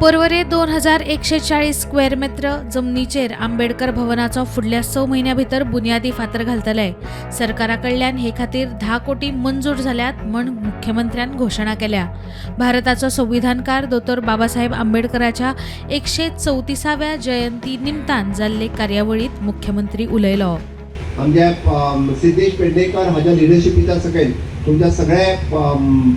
पर्वरे 2140 स्क्वेअर मेत्र जमनीचेर आंबेडकर भवनाचो फुडल्या 6 म्हयन्या भितर बुन्यादी फातर घालतले. सरकारा कडल्यान हे खातीर 10 कोटी मंजूर जाल्यात म्हण मुख्यमंत्र्यान घोशणा केल्या. भारताचो संविधानकार दोतोर बाबासाहेब आंबेडकराच्या 134व्या जयंती निमतान जाल्ले कार्यावळीत मुख्यमंत्री उलयलो. आमचे सिद्धेश पेडणेकर हाज्या लिडरशिपीच्या सकयल तुमच्या सगळे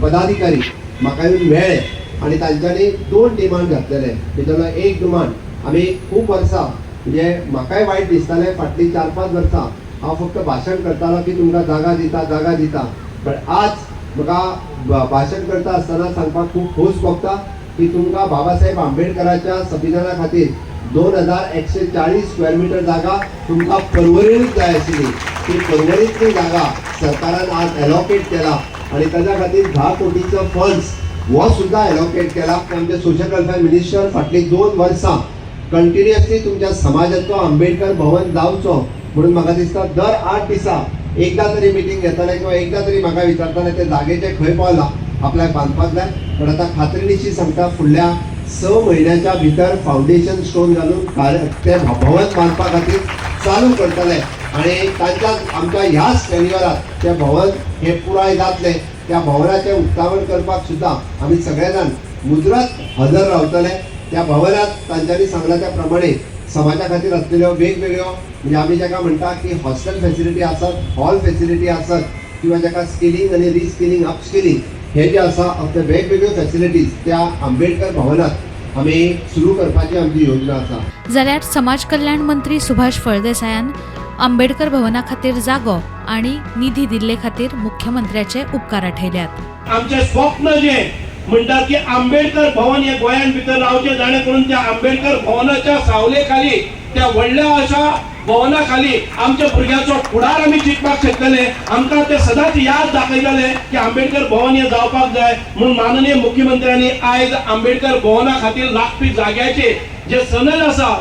पदाधिकारी म्हाका येवन मेळ्ळे आनी तांच्यांनी 2 डिमांड घातलेले. भितरलो एक डिमांड आमी खूब वर्सां, म्हणजे म्हाकाय वायट दिसतालें, फाटलीं 4-5 वर्सां हांव फक्त भाशण करतालो की तुमकां जागा दिता, जागा दिता. बट आज म्हाका भाशण करता आसतना सांगपाक खूब खोस भोगता की तुमकां बाबासाहेब आंबेडकराच्या संविधाना खातीर 2140 स्क्वेअर मिटर जागा तुमकां पर्वरीनूच जाय आशिल्ली. ती पर्वरींतली जागा सरकारान आज एलोकेट केला आनी ताज्या खातीर 10 कोटीचो फंड्स हो सुद्दां एलोकेट केला. आमचे सोशल वेलफेअर मिनिस्टर फाटलीं 2 वर्सां कंटिन्युअसली तुमच्या समाजाचो आंबेडकर भवन जावचो म्हणून म्हाका दिसता दर 8 दिसा एकदां तरी मिटींग घेताले किंवा एकदां तरी म्हाका विचारताले ते जागेचे खंय पावला, आपल्याक बांदपाक जाय. पण आतां खात्रीनिशी सांगता, फुडल्या 6 म्हयन्याच्या भितर फावंडेशन स्टोन घालून ते भवन बांदपा खातीर चालू करतले आनी तांच्या आमच्या ह्याच टेन्युअरात तें भवन हें पुराय जातलें. त्या भवनाचें उक्तावण करपाक सुद्दां आमी सगळे जाण मुजरत हजर रावतले. त्या भवनात तांच्यांनी सांगलां त्या प्रमाणे समाजा खातीर आसलेल्यो वेगवेगळ्यो, म्हणजे आमी जाका म्हणटा की हॉस्टेल फेसिलिटी आसत, हॉल फेसिलिटी आसत किंवा जाका स्किलिंग आनी रिस्किलिंग, अपस्किलिंग हे जे आसा ते वेगवेगळ्यो फेसिलिटीज त्या आंबेडकर भवनात आमी सुरू करपाची आमची योजना आसा. जाल्यार समाज कल्याण मंत्री सुभाष फळदेसायान आंबेडकर भवना खातीर जागो आनी निधी दिल्ले खातीर मुख्यमंत्र्याचे उपकार आठयल्यात. आमचे स्वप्न जे म्हणटात की आंबेडकर भवन हे गोंयान भितर रावचें, जाणे करून त्या आंबेडकर भवनाच्या सावले खाली, त्या व्हडल्या अशा भवना खाली आमच्या भुरग्यांचो फुडार आमी चिंतपाक शकतले. आमकां ते सदांच याद दाखयतले की आंबेडकर भवन हे जावपाक जाय म्हणून माननीय मुख्यमंत्र्यांनी आयज आंबेडकर भवना खातीर लागपी जाग्याचे जे सनद आसा,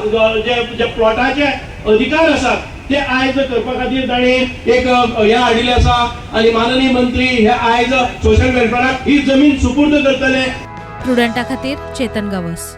जे जे प्लॉटाचे अधिकार आसात, ते आयज करपा खातीर तांणी एक हें हाडिल्लें आसा आनी माननीय मंत्री हे आयज सोशल वेलफेअराक ही जमीन सुपूर्द करतले. प्रुडंटा खातीर चेतन गावस.